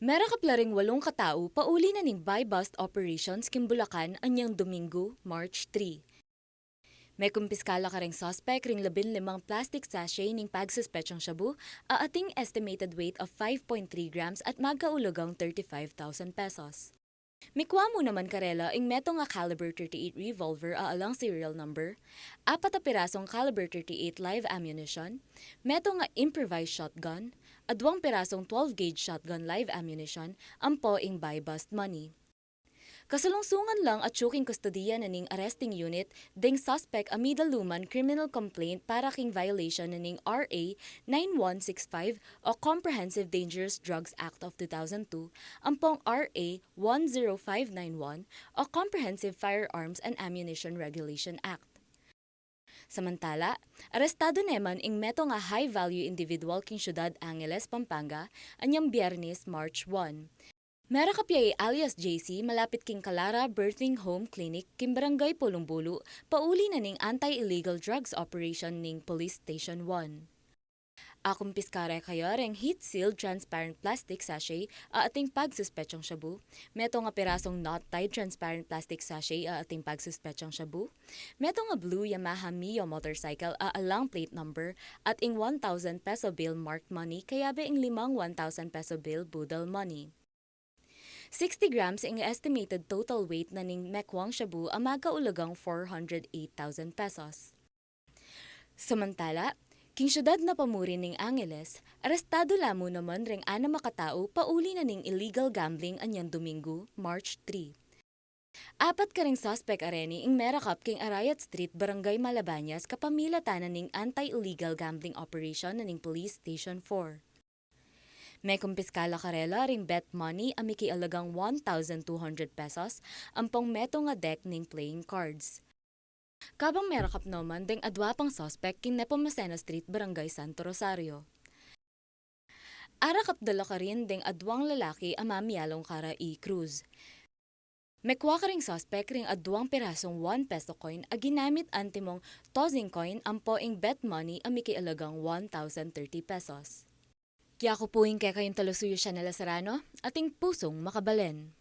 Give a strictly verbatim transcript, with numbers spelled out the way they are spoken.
Merakap la ring walung katau pauli na ning buy-bust operations king Bulacan anyang Domingo, March three. Mekumpiska la kareng suspek ring labinlimang plastic sachet ning pagsuspetsang shabu a ating estimated weight of five point three grams at magkaulugang thirty-five thousand pesos. Mikwa mu naman karela ing metung a caliber thirty-eight revolver a alang serial number, apat a pirasong caliber thirty-eight live ammunition, metung a improvised shotgun, aduang pirasong twelve gauge shotgun live ammunition, ampo ing buy-bust money. Kasalungsungan lang atyu king kustodiya na ning arresting unit deng suspek a midaluman criminal complaint para king violation na ning R A nine one six five o Comprehensive Dangerous Drugs Act of two thousand two, ampong R A one zero five nine one o Comprehensive Firearms and Ammunition Regulation Act. Samantala, arestado ne man ing metung a high-value individual king syudad Angeles, Pampanga, anyang Biyernes, March one. Merakap ya i alias J C malapit king Kalara Birthing Home Clinic king Barangay Pulong Bulu, pauli na ning anti-illegal drugs operation ning Police Station one. Akumpiska re kaya reng heat-sealed transparent plastic sachet a ating pagsuspetsang shabu, metung a pirasong knot-tied transparent plastic sachet a ating pagsuspetsang shabu, metung a blue Yamaha Mio motorcycle a alang plate number, at ing one thousand peso bill marked money kayabe ing limang one thousand peso bill boodle money. Sixty grams ing estimated total weight na ning mekwang shabu a magkaulugang four hundred eight thousand pesos. Samantala, king syudad na pamurin ning Angeles, arestado la mu naman reng anam a katau pauli na ning illegal gambling anyang Domingo, March three. Apat kareng suspek a reni ing merakap king Arayat Street, Barangay Malabañas, kapamilatan na ning anti-illegal gambling operation na ning Police Station four. Mekumpiska la karela ring bet money a mikialagang one thousand two hundred pesos, ampong metung a deck ning playing cards. Kabang merakap naman deng adwa pang suspek king Nepomuceno Street, Barangay Santo Rosario. Arakap da la karin deng adwang lalaki a mamialung kara E. Cruz. Mekwa kareng suspek ring adwang pirasong one peso coin a ginamit antimong tossing coin ampo ing bet money a mikialagang one thousand thirty pesos. Yaku pu ing kekayung talusuyu, Shanela Serrano, ating pusung makabalen.